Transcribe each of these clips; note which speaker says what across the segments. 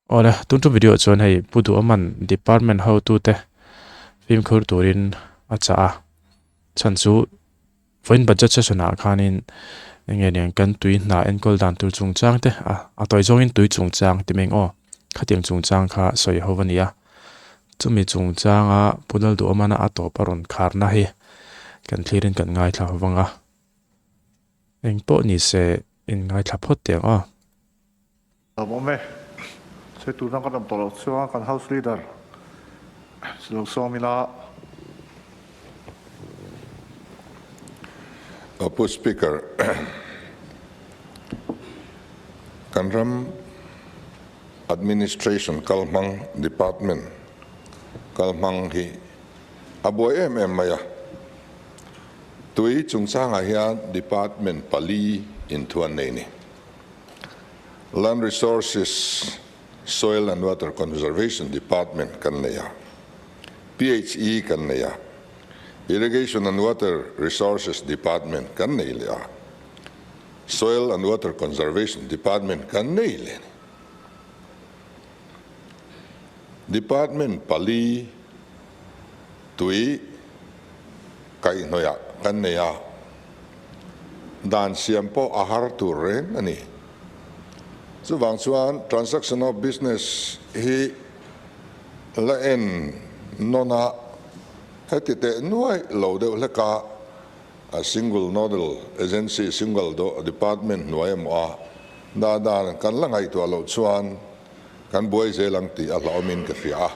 Speaker 1: Awle, tun tum video chuan hei Pu Duhawman department hotute fimkhur turin a chah a, chhan chu vawiin budget session ah khanin enge niang kan tui hna enkawl dan tur chungchang te a a tawi zawngin tui chungchang ti mai ang aw, khatiang chungchang kha sawi ho a ni a, chumi chungchanga Pu Lalduhawmana a tawp a rawn kharna hi kan thlirin kan ngaithla ho vang a, eng pawh ni se in ngaithla phawt teh ang aw.
Speaker 2: Lawm awm e. Sawi tuna kan awm tawh loh chuan kan House Leader lo sawm ila.
Speaker 3: Pu Speaker, kan ram Administration kalhmang Department kalhmang hi a buai em em mai a. Tui chungchangah hian Department pali inthuan nei ni. Land Resources, Soil and Water Conservation Department kan nei a, PHE kan nei a, Irrigation and Water Resources Department kan nei leh a, Soil and Water Conservation Department kan nei leh a ni. Department pali tui kaihhnawihah kan nei a, Dan siam pawh a har tur reng a ni. Chuvang chuan transaction of business hi la en nawn a, heti teh nuai lo deuh hlek a, a single nodal agency, single department hnuai emaw a dah dan kan la ngaihtuah loh chuan kan buai zel ang tih a hlauhawmin ka hria a.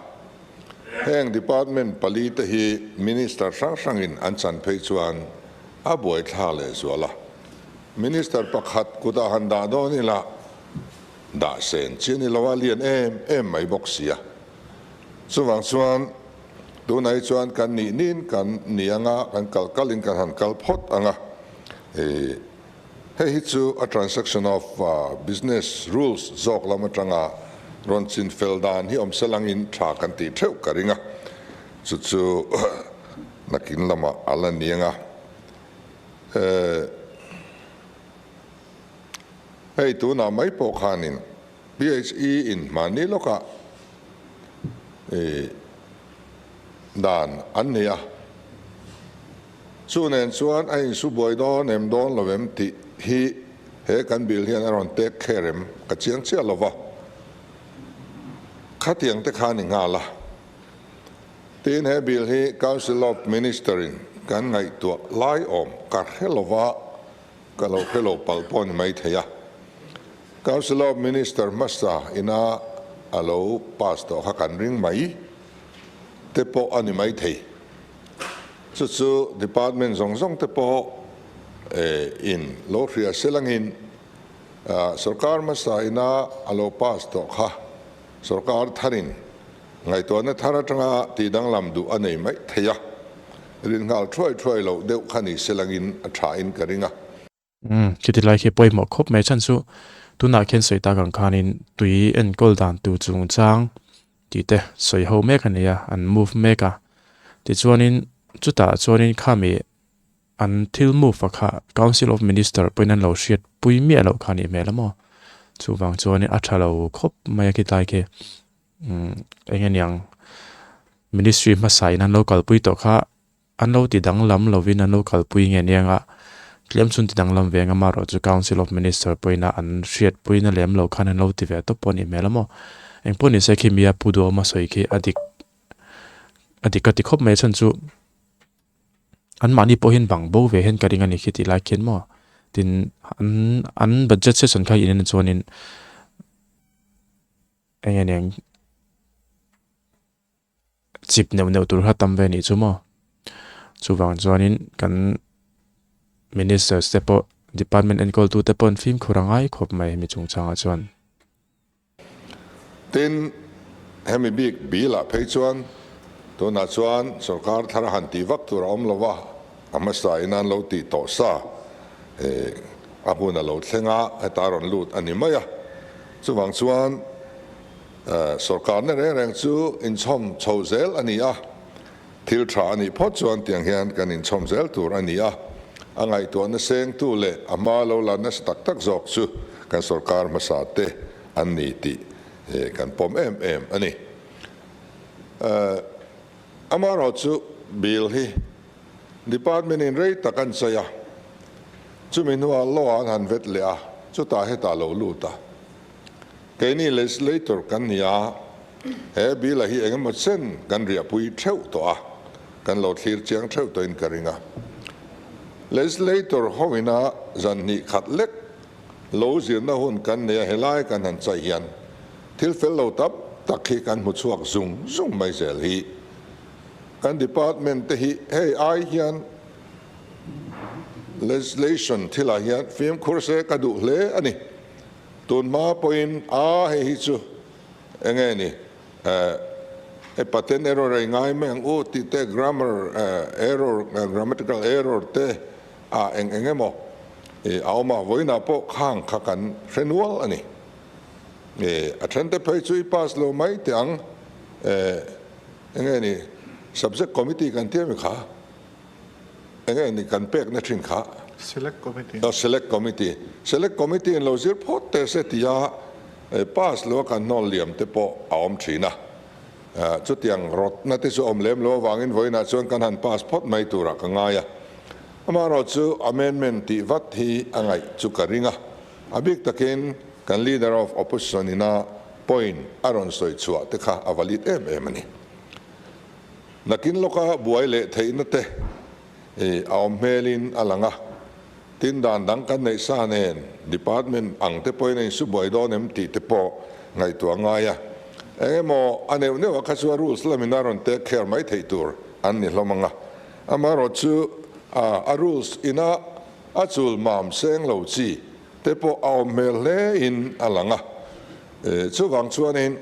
Speaker 3: Heng department pali te hi minister hrang hrangin an chan phei chuan A buaithla leh zual a. Minister pakhat kutah han dah dawn ila dah sen chi a ni lo a, lian em em mai bawk sia. Chuvang chuan tunah hi chuan kan nih nin kan ni anga kan kal kalin kan han kal phawt ang a. Hei hi chu a transaction of business rules zawk lam atanga rawn chin fel dan hi awm selangin tha kan tih theuh ka ring a. Chu chu Nakin lamah a la ni ang a, hei tunah mai pawh khanin PHE in hmanni lawkah dan an nei a, chu nen chuan a insu buai dawn em dawn lo em tih hi he kan bill hian a rawn take care em ka chiang chiah lo va, khatiang te kha ni nghal a. Tin, he bill hi Council of Minister in kan ngaihtuah lai awm ka hre lova, ka lo hre lo palh pawh a ni mai thei a. Council of Minister hmasa ina a lo pass tawh kha kan ring mai te pawh a ni mai thei. Chu chu department zawng zawng te pawh in lo hria selangin sorkar hmasa ina a lo pass tawh kha sorkar tharin Ngaihtuahna thar atanga tih danglam duh a nei mai thei a, rin nghal thuai thuai loh deuh kha ni se langin a tha in ka ring a.
Speaker 1: Umm, khiti lai khi pawimawh khawp mai chhan chu tunah khian sawi tak ang khanin tui enkawl dan tur chungchang tih te sawi ho mek a ni a, an move mek a. Tichuanin chutah chuanin khami an thil move a kha Council of Minister pawhin an lo hriat pui miah loh kha a nih hmel a maw. Chuvang chuanin a tha lo khawp mai a khiti lai khi. Umm eng nge niang ministry hmasa in an lo kalpui tawh kha an lo ti danglam lovin an lo kalpui nge niang a tlem chhun ti danglam ve ang amaherawh chu council of minister pawhin a an hriatpuina lem lo khan an lo ti ve tawp pawh a nih hmel a maw engpawh ni se khi mia pu duhawma sawi khi a dik a dik ka ti khawp mai chhan chu an mahni pawh hian bang bo ve hian ka ring a ni khi tih lai khian maw tin an an budget session kha in en chuanin. Eng nge niang chip neuh neuh tur kha tam ve anih chu maw chuvang chuanin kan ministers te pawh department enkawl tu te pawh an fimkhur a ngai khawp mai hemi chungchangah chuan.
Speaker 3: Tin, hemi bik bill ah phei chuan tunah chuan sorkar thar a han tih vak tur a awm lo va, a hmasa in an lo tih tawh sa a hun a lo thleng a, heta a rawn lut a ni mai a. Chuvang chuan sorkarna reng reng chu inchhawm chho zel a ni a, thil tha a nih phawt chuan tiang hian kan inchhawm zel tur a ni a, a ngaihtuahna sengtu leh a hma lo la nasa tak tak zawk chu kan sorkar hmasa te an ni tih kan pawm em em a ni. Amaherawhchu bill hi Department in rei tak an sawi a, chumi hnuah law an han vet leh a, chutah hetah lo lut a. Keini legislator kan ni a, he bill-a hi engemaw chen kan riahpui theuh tawh a, kan lo thlir chiang theuh tawhin ka ring a. Legislator ho ina zan hnih khat lek lo zirna hun kan nei a, helai kan han chai hian thil fel lo tam tak hi kan hmu chhuak zung zung mai zel hi. Kan department te hi hei ai hian legislation thilah hian fimkhur se ka duh hle a ni. Tun hma pawhin a hei hi chu enge ni hei patent error a i ngai mai ang u tih te grammar error grammatical error te a eng eng emaw a awm a, vawiinah pawh khang kha kan hre nual a ni. A then te phei chu i pass lo mai teh ang. Enge ni subject committee kan tia mi kha? Enge ni kan pekna thin kha?
Speaker 2: Select committee.
Speaker 3: Aw select committee. Select committee in lo zir phawt teh se tia pass lo a kan hnawl liam te pawh a awm thin a. Chutiang rawtna te chu awm lem lo avangin vawiinah chuan kan han pass phawt mai turah ka ngai a. Amaherawhchu amendment tih vat hi a ngaih chu ka ring a. A bik takin kan Leader of Opposition ina point a rawn sawi chhuah te kha a valid em em a ni. Nakin lawka buai leh theihna te a awm hmelin a lang a, tin dan dang kan neih sa nen department ang te pawhin a insu buai dawn em tih te pawh ngaihtuah ngai a. Eng emaw a neuh neuh ah kha chu a rules lamin a rawn take care mai theih tur an ni hlawm ang a, amaherawhchu a rules ina A chul mam seng lo chi te pawh a awm hmel hle in a lang a, chuvang chuanin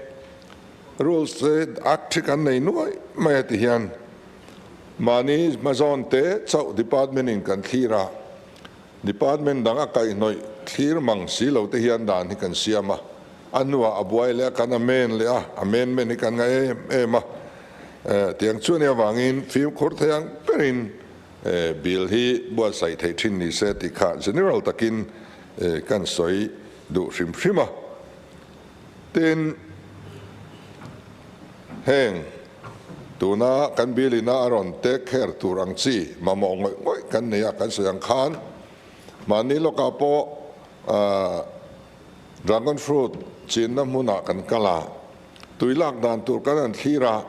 Speaker 3: rules te act hi kan nei nuai mai a ti hian mahni hmazawn te chauh department in kan thlir a, department dang a kaihhnawih thlir mang si lo te hian dan hi kan siam a, a hnuah a buai leh a kan amend leh a, amendment hi kan ngai em em a, tiang chu ania vangin fimkhur thei ang berin Bill hi buatsaih theih thin ni se tih kha general takin kan sawi duh hrim hrim a. Tin, heng tuna kan bill ina a rawn take care tur ang chi mamawh ngawih ngawih kan nei a, kan sawi ang khan mahni lawkah pawh dragon fruit chinna hmunah kan kal a, Tui lak dan tur kan han thlir a,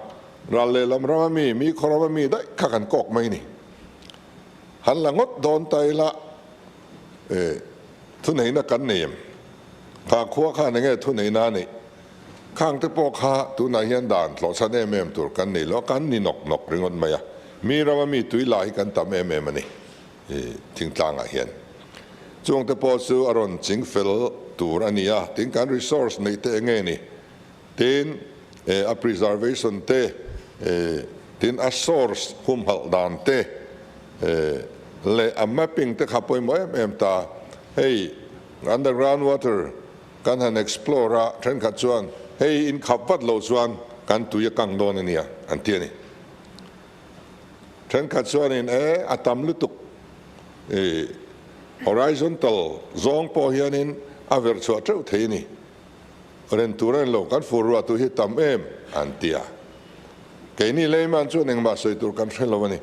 Speaker 3: ral lehlam rama mi, mi khaw rama mi daih kha kan kawk mai ni. Han la ngawt dawn ta ila, e, thuneihna kan nei em? Kha khua khan enge thuneihna a neih? Khang te pawh kha tunah hian dan tlawhchhan em em tur kan nei lo a, kan ni nawk nawk ringawt mai a. Mi rama mi tui la hi kan tam em em a ni, e, thingtlangah hian. Chung te pawh chu a rawn ching fel tur a ni a, tin kan resource neih te enge ni? Tin, a preservation te, tin a source humhalh dan te leh a mapping te kha pawimawh em em ta. Hei underground water kan han explore a, thenkhat chuan hei in khap vat lo chuan kan tui a kang dawn a nia an ti a ni. Thenkhat chuanin e a tam lutuk i horizontal zawng pawh hianin a verh chhuah teuh thei a ni. Ren tur a ni lo, kan fur ruah tu hi tam em an ti a. Keini layman chuan engmah sawi tur kan hre lo a ni.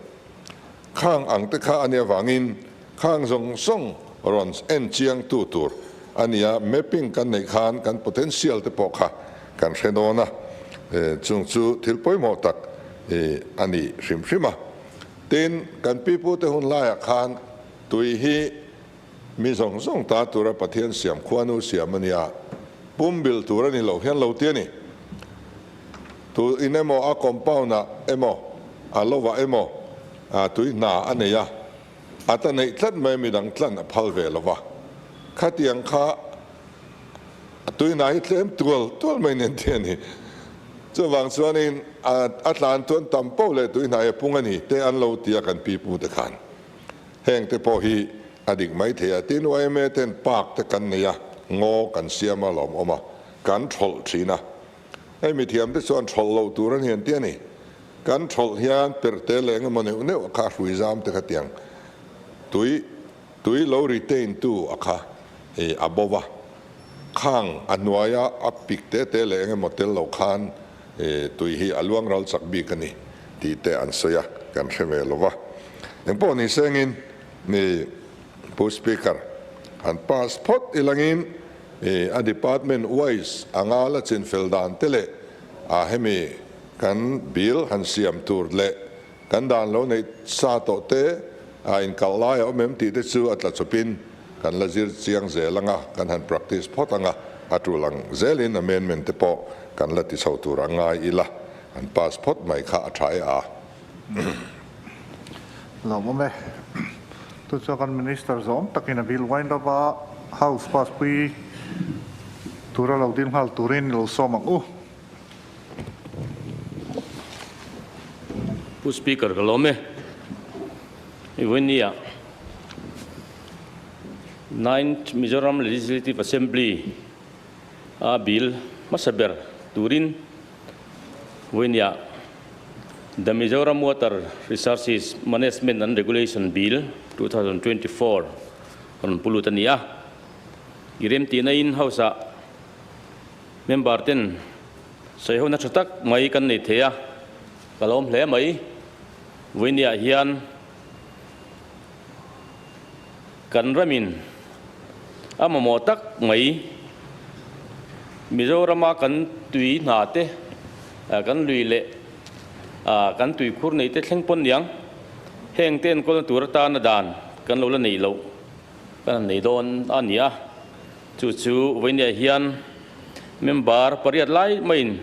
Speaker 3: Khang ang te kha a nia vangin khang zawng zawng rawn en chiang tu tur a nia, mapping kan neih khan kan potential te pawh kha kan hre dawn a, chung chu thil pawimawh tak a ni hrim hrim a. Tin, kan pipu te hun laiah khan tui hi Mi zawng zawng ta tura Pathian siam khuanu siam a nia, pumbil tur a ni loh hian lo ti a ni. Tu in emaw a compound ah emaw a lovah emaw tui hna a nei a, a ta neih tlat mai midang tlan a phal ve lo va. Khatiang kha tui hna hi tlem tual tual mai nen ti a ni. Chuvang chuanin a tlan chuan tam poh leh tui hna hi a pung a ni te an lo ti a kan pipu te khan. Heng te pawh hi a dik mai thei a, tin yma ten park te kan nei a, ngaw kan siam a lawm awm a, kan thawlh thin a. Hei mithiam te chuan thawlh loh tur a ni an ti a ni. Kan thawlh hian perhte leh engemaw neuh neuh a kha hrui zam te kha tiang tui tui lo retain tu a kha i a bo va. Khang a hnuaia a pik te te leh engemaw tel lo khan tui hi a luang ral chak bik a ni tih te an sawi a, kan hre ve lo va. Engpawh ni sengin ni Pu Speaker, han pass phawt ilangin a department wise anga la chinfel dan te leh a hemi kan bill han siam tur leh Kan dan lo neih sa tawh te a inkalh lai a awm em tih te chu a tla chawpin kan la zir chiang zel ang a, kan han practice phawt ang a, a tul ang zelin amendment te pawh kan la ti chho tur a ngai ila, han pass phawt mai kha a tha e a.
Speaker 2: Lawmawm e. Chu chuan kan Minister zawm takin a bill wind up a, House pass pui tura lo dil nghal turin i lo sawm ang u.
Speaker 4: Pu Speaker ka lawm e. I vawinia Ninth Mizoram Legislative Assembly a bill hmasa ber turin vawinia The Mizoram Water Resources Management and Regulation Bill 2024 rawn pu lut a ni a. I remtihna in House ah Member ten sawihona tha tak mai kan nei thei a, ka lawm hle mai. Vawinia hian kan ramin a mamawh tak mai Mizorama kan tui hna te, kan lui leh kan tuikhur nei te thleng pawn niang heng te enkawlna tur atana dan kan lo la neih loh kan han nei dawn a ni a. Chu chu vawinia hian member pariat lai maiin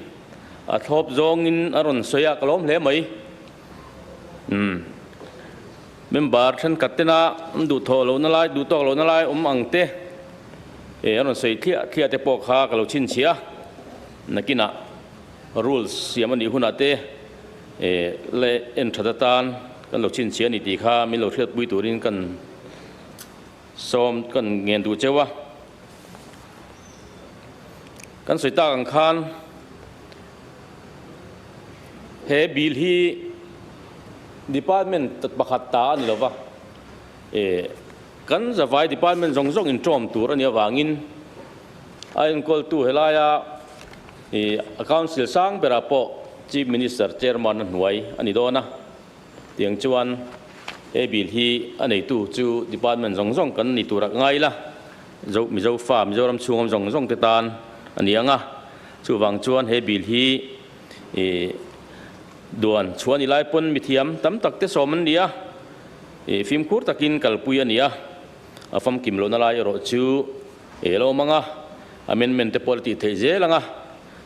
Speaker 4: a thlawp zawngin a rawn sawi a, ka lawm hle mai. Umm member thenkhat tena an duhthawh lohna lai, duhtawk lohna lai awm ang te eh a rawn sawi thliah thliah te pawh kha ka lo chhinchhiah a, nakinah rules siam a nih hunah te eh leh en that atan kan lo chhinchhiah a ni tih kha min lo hriatpui turin kan Sawm kan ngen duh cheu a, kan sawi tak ang khan he bill hi department pakhat ta a ni lova, eh kan zavai department zawng zawng inṭawm tur a nih avangin a enkawltu helaia ih a council sang berah pawh Chief Minister chairman a hnuai a ni dawn a. Tiang chuan he bill hi a neitu chu department zawng zawng kan ni tur a ngai ila, Zo Mizo fa Mizoram chhung awm zawng zawng te tan a ni ang a, chuvang chuan he bill hi ih duan chhuah ni lai pawn mithiam tam tak te sawm an ni a, ih fimkhur takin kalpui a ni a, a famkim lohna lai erawh chu ih lo awm ang a, amendment te pawh la tih theih zel ang a,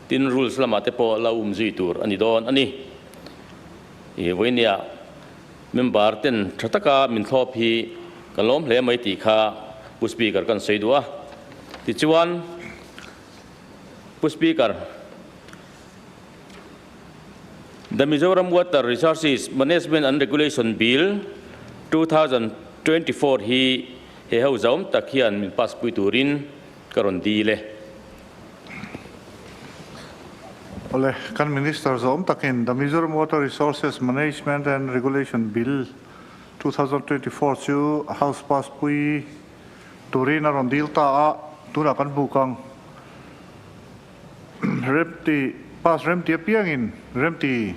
Speaker 4: tin rules lamah te pawh la um zui tur a ni dawn a ni. I vawinia member ten tha taka min thlawp hi ka lawm hle mai tih kha Pu Speaker kan sawi duh a. Tichuan Pu Speaker, The Mizoram Water Resources Management and Regulation Bill 2024 hi he ho zawm tak hian min pass pui turin ka rawn dil e.
Speaker 2: Awle, kan Minister zawm takin The Mizoram Water Resources Management and Regulation Bill 2024 chu House pass pui turin a rawn dil ta a, tunah kan buk ang. Remti, pass remti apiangin remti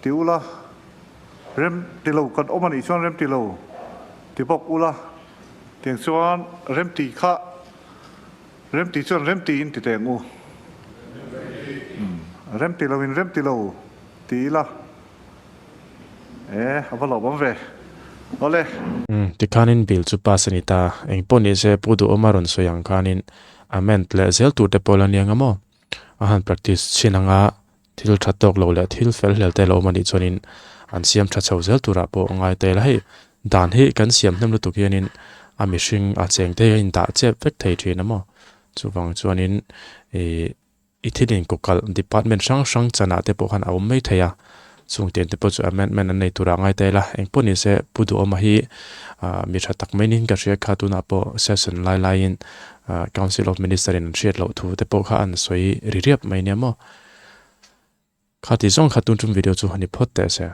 Speaker 2: ti ula, remti lo kan awm a nih chuan remti lo ti bawk ula, tiang chuan remti kha Remti chuan remti in ti teng u. Remti lo in remti lo ti ila. E, a va lawmawm ve. Awle.
Speaker 1: Umm, tikhanin bill chu pass a ni ta. Engpawh ni se Pu Duhawma rawn sawi ang khanin amend leh zel tur te pawh la nia nga maw? A han practice chhin anga thil tha tawk lo leh thil fel hlel te lo awm a nih chuanin an siam tha chho zel turah pawh ngai ta ila hei dan hi kan siam hnem lutuk hianin a mihring a cheng te hi a indah chep vek thei thin a maw chuvang chuanin ih i thil inkawkalh department hrang hrang chanah te pawh khan a awm mai thei a chung tiang te pawh chu amendment an nei turah ngai ta ila engpawh ni se Pu Duhawma hi ah mi tha tak mai niin ka hria kha tunah pawh session lai laiin ah council of minister in an hriat loh thu te pawh kha an sawi ri riap mai nia maw. Kha ti zawng kha tun tum video chu a ni phawt teh se.